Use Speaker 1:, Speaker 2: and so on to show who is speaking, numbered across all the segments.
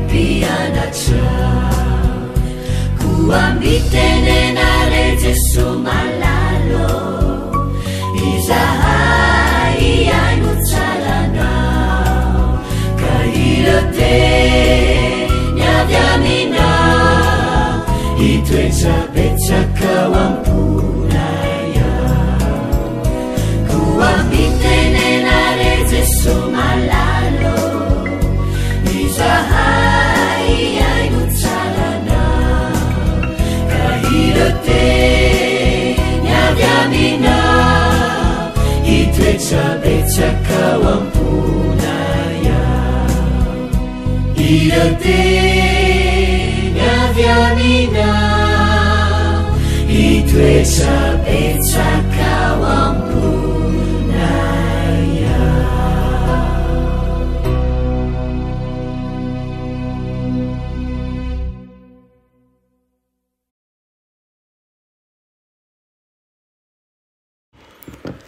Speaker 1: mpianatra Koa mitenena re Jeso malala ô Izahay hihaino tsara Anao Ka ireo teny avy aminao Hitoetra betsaka ao am-ponay ao Koa mitenena re Jeso malala ô Izahay hihaino tsara Anao Ka ireo teny avy aminao Hitoetra betsaka ao am-ponay ao Ireo teny avy aminao Hitoetra betsaka ao am-ponay ao.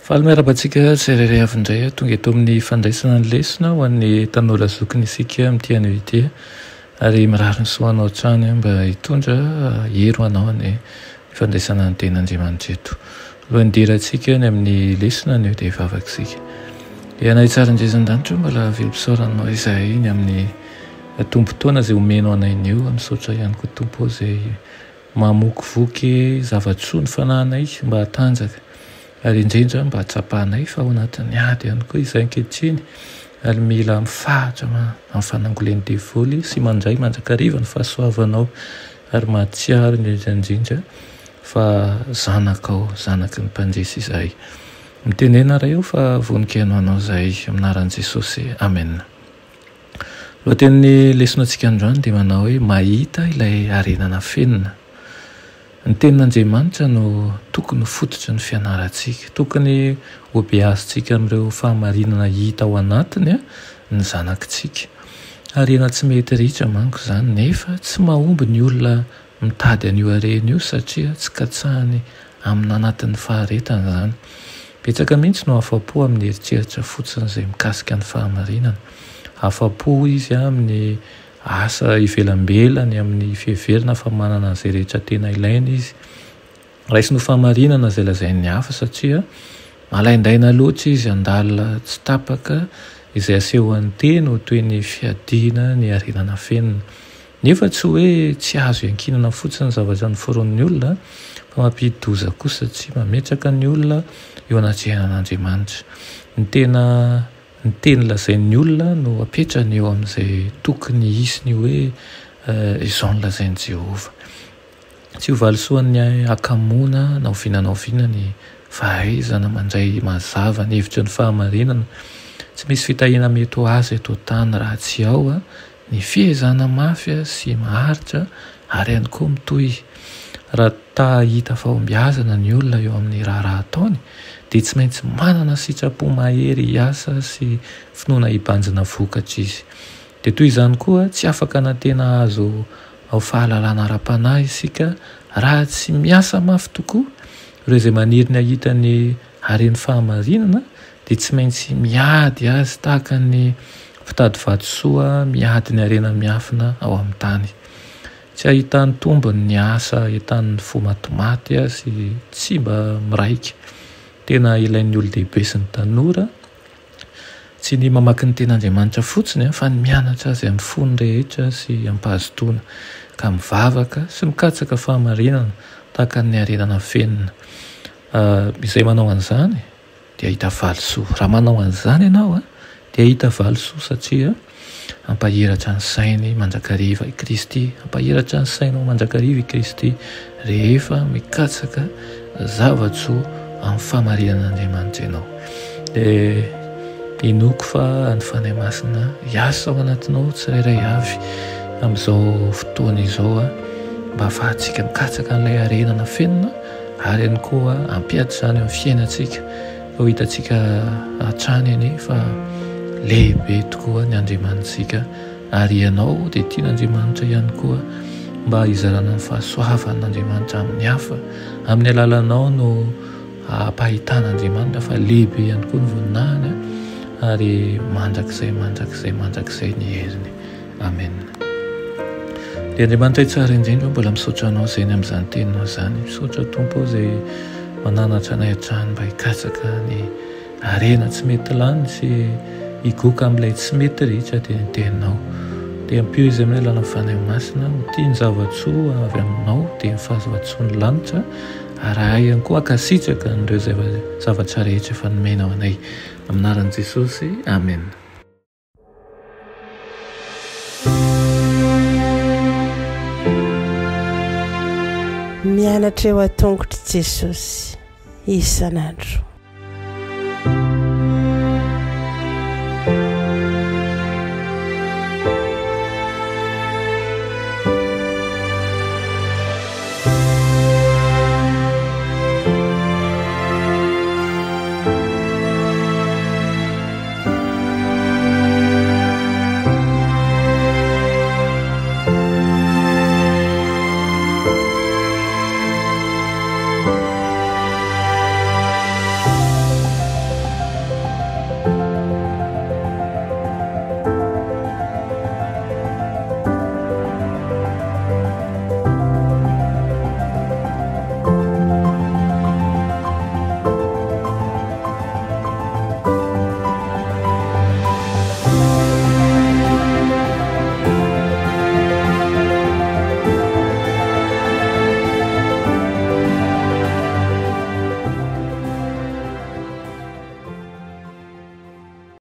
Speaker 2: Faly miarahaba antsika tsirairay avy indray tonga eto amin'ny fandraisana ny lesona ho an'ny tanora zokiny isika amin'ity anio ity ary mirary ny soa anao hatrany mba hitondra hery ho anao ny fandraisana ny tenin'Andriamanitra eto. Alohan'ny hidirantsika ny amin'ny lesona anio dia hivavaka isika. Ianay tsara indrindra an-danitra mbola velom-pisaorana anao izahay ny amin'ny tombon-taona izay omenao anay anio. Misaotra ihany koa Tompo izay Mamokivoky zava-tsoa ny fanahinay mba hatanjaka, ary indrindra mba hatsapanay fa ao anatin'ny ady ihany koa izahay ankehitriny, ary mila mifahatra amin'ny fanangolen'ny devoly sy mandray mandrakariva ny fahasoavanao, ary mahatsiaro indrindra indrindra fa zanakao, zanaky ny mpandresy izahay. Mitenena Ray o fa vonon-kihaino anao izahay, amin'ny anaran'i Jesosy, Amena. Lohatenin'ny lesonantsika androany dia manao hoe Mahita ilay harena nafenina. Ny tenin'Andriamanitra no tokony ho fototry ny fianarantsika. Tokony hobeazintsika amin'ireo fahamarinana hita ao anatiny ny zanakitsika. Harena tsy mety ritra manko izany nefa tsy mahomby ny olona mitady an'io harena io satria tsy katsahiny amina anatin'ny faharetana izany. Betsaka mihitsy no afa-po amin'ny eritreritra fotsiny izay mikasika ny fahamarinana. Afa-po izy amin'ny asa ivelambelany, amin'ny fiheverana fa manana an'izay rehetra tena ilainy izy. Raisiny ho fahamarinana izay lazain'ny hafa satria malaindaina loatra izy handalina tsy tapaka izay asehon'ny teny ho toy ny fiadiana ny harena nafenina. Nefa tsy hoe tsy azo iankinana fotsiny ny zavatra noforonin'ny olona fa mampidi-doza koa satria mametraka ny olona eo anatrehan'Andriamanitra. Ny tena ny teny lazain'ny olona no apetrany eo amin'izay tokony hisy ny hoe izao no lazain'i Jehovah. Tsy ho valisoan'ny hakamoana na oviana na oviana ny fahaizana mandray mazava ny hevitry ny fahamarinana. Tsy misy fitahiana mety ho azo eto an-tany raha tsy ao ny fiezahana mafy sy maharitra ary ihany koa mitohy. Raha ta hahita fahombiazana ny olona eo amin'ny raharaha ataony dia tsy maintsy manana sitrapo mahery hiasa sy finoana hibanjina vokatra izy. Dia toy izany koa, tsy afaka hanantena hahazo fahalalana ara-panahy isika raha tsy miasa mafy tokoa. Ireo izay maniry ny hahita ny haren'ny fahamarinana dia tsy maintsy miady azy tahaka ny mpitady vatosoa miady ny harena miafina ao amin'ny tany. Tsy ahitany tombony ny asa entanin'ny fo matimaty sy tsy mba miraika. Tena ilain'ny olon-dehibe sy ny tanora Tsy ny mamaky ny Tenin'Andriamanitra fotsiny fa ny mianatra azy amin'ny fony rehetra sy am-pahazotoana, ka mivavaka sy mikatsaka fahamarinana tahaka ny harena nafenina. Izay manao an'izany dia hahita valisoa. Raha manao an'izany ianao dia hahita valisoa satria hampahiratra ny sainy mandrakariva i Kristy. Hampahiratra ny sainao mandrakariva i Kristy rehefa mikatsaka zava-tsoa amin'ny fahamarinan'Andriamanitra ianao. Dia inoako fa ny Fanahy Masina hiasa ao anatinao tsirairay avy amin'izao fotoana izao mba hahafahantsika mikatsaka an'ilay harena nafenina ary ihany koa hampiady izany eo amin'ny fiainantsika. Ho hitantsika hatrany anie fa lehibe tokoa ny Andriamanitsika ary ianao dia tian'Andriamanitra ihany koa mba hizarana ny fahasoavan'Andriamanitra amin'ny hafa. Amin'ny alalanao no hampahitan'Andriamanitra fa lehibe ihany koa ny voninahiny ary mandrakizay mandrakizay mandrakizay ny heriny. Amen. Dia Andriamanitra tsara indrindra, mbola misaotra Anao izay ny amin'izany teninao izany. Misaotra Tompo izay mananatra anay hatrany mba hikatsaka ny harena tsy mety lany sy higoka amin'ilay tsy mety ritra dia ny teninao. Dia ampio izy amin'ny alalan'ny Fanahy Masina ho tia ny zava-tsoa avy aminao dia ny fahazoan-tsoan'ny lanitra ary hahay ihany koa hankasitraka an'ireo zavatra rehetra efa nomenao anay. Amin'ny anaran'i Jesosy, Amena.
Speaker 3: Mianatra eo an-tongotr'i Jesosy isan'andro.